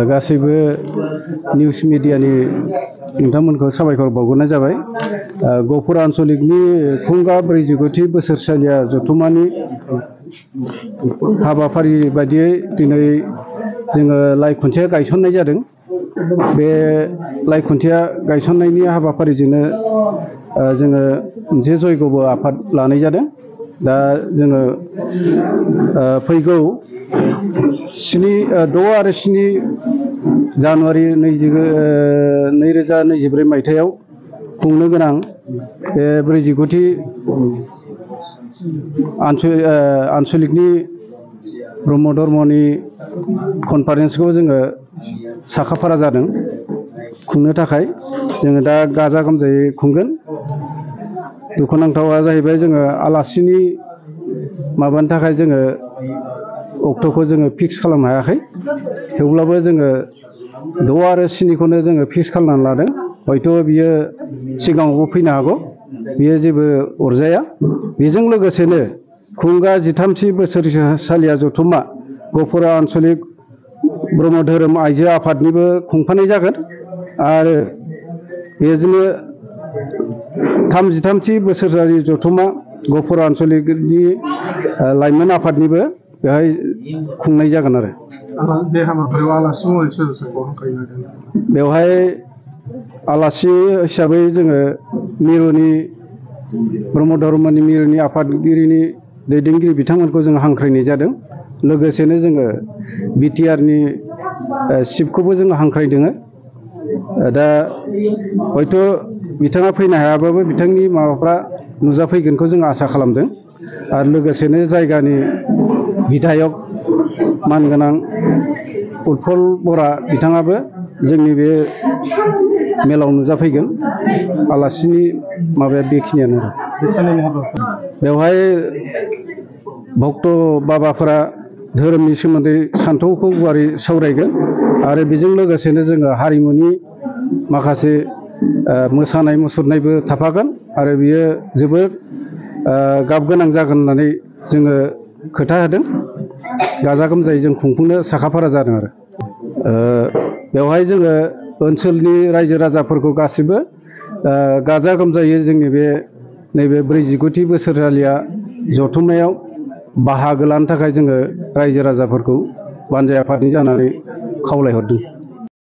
गासैबो निउज मिडियानि नोंथांमोनखौ साबायखर बावहरनाय जाबाय। गहपुर आन्चलिकनि खुंगा 49थि बोसोरसालिया जथुम्मानि हाबाफारि बायदियै दिनै जोङो लाइ खुन्थिया गायसननाय जादों। बे लाइ खुन्थिया गायसननायनि हाबाफारिजोंनो जोङो मोनसे जयग'बो आफाद लानाय जादों। दा जोङो फैगौ 6 आरो 7 जानुवारि 2024 मायथाइयाव खुंनो गोनां बे 49थि आन्चलिकनि ब्रह्म धर्मनि कनफारेन्सखौ जोङो साखाफारा जादों खुंनो थाखाय। जोङो दा गाजा गोमजायै खुंगोन। दुखुनांथावा जाहैबाय जोङो आलासिनि माबानि थाखाय जोङो अक्ट'खौ जोङो फिक्स खालामनो हायाखै। थेवब्लाबो जोङो 6 आरो 7खौनो जोङो फिक्स खालामनानै लादों। हयथ' बियो सिगाङावबो फैनो हागौ, बियो जेबो अरजाया। बेजों लोगोसेनो खुंगा 13थि बोसोरसालिया जथुम्मा गहपुर आन्चलिक ब्रह्म धोरोम आइजो आफादनिबो खुंफानाय जागोन आरो बेजोंनो 33थि बोसोरसालि जथुम्मा गहपुर आन्चलिकनि लाइमोन आफादनिबो बेहाय खुंनाय जागोन आरो। बे हाबाफारियाव आलासि महरै सोर सोरखौ हांख्रायनो नागिरदों? बेवहाय आलासि हिसाबै जोङो मिरुनि ब्रह्म धर्मनि मिरुनि आफादगिरिनि दैदेनगिरि बिथांमोनखौ जों हांख्रायनाय जादों। लोगोसेनो जोङो बिटिआरनि चिफखौबो जों हांख्रायदों। दा हयथ' बिथाङा फैनो हायाबाबो बिथांनि माबाफ्रा नुजाफैगोनखौ जों आसा खालामदों। आरो लोगोसेनो जायगानि बिधायक मानगोनां उत्पल बरा बिथाङाबो जोंनि बे मेलाव नुजाफैगोन। आलासिनि माबाया बेखिनियानो आरो। बेवहाय भक्त बाबाफोरा धोरोमनि सोमोन्दै सान्थौखौ गुवारै सावरायगोन आरो बेजों लोगोसेनो जोङो हारिमुनि माखासे मोसानाय मुसुरनायबो थाफागोन आरो बियो जोबोद गाब गोनां जागोन होननानै जोङो खोथा होदों। गाजा गोमजायै जों खुंफुंनो साखाफारा जादों आरो। बेवहाय जोङो ओनसोलनि रायजो राजाफोरखौ गासिबो गाजा गोमजायै जोंनि बे नैबे 49थि बोसोरसालिया जथुम्मायाव बाहागो लानो थाखाय जोङो रायजो राजाफोरखौ बानजाय आफादनि जानानै खावलायहरदों।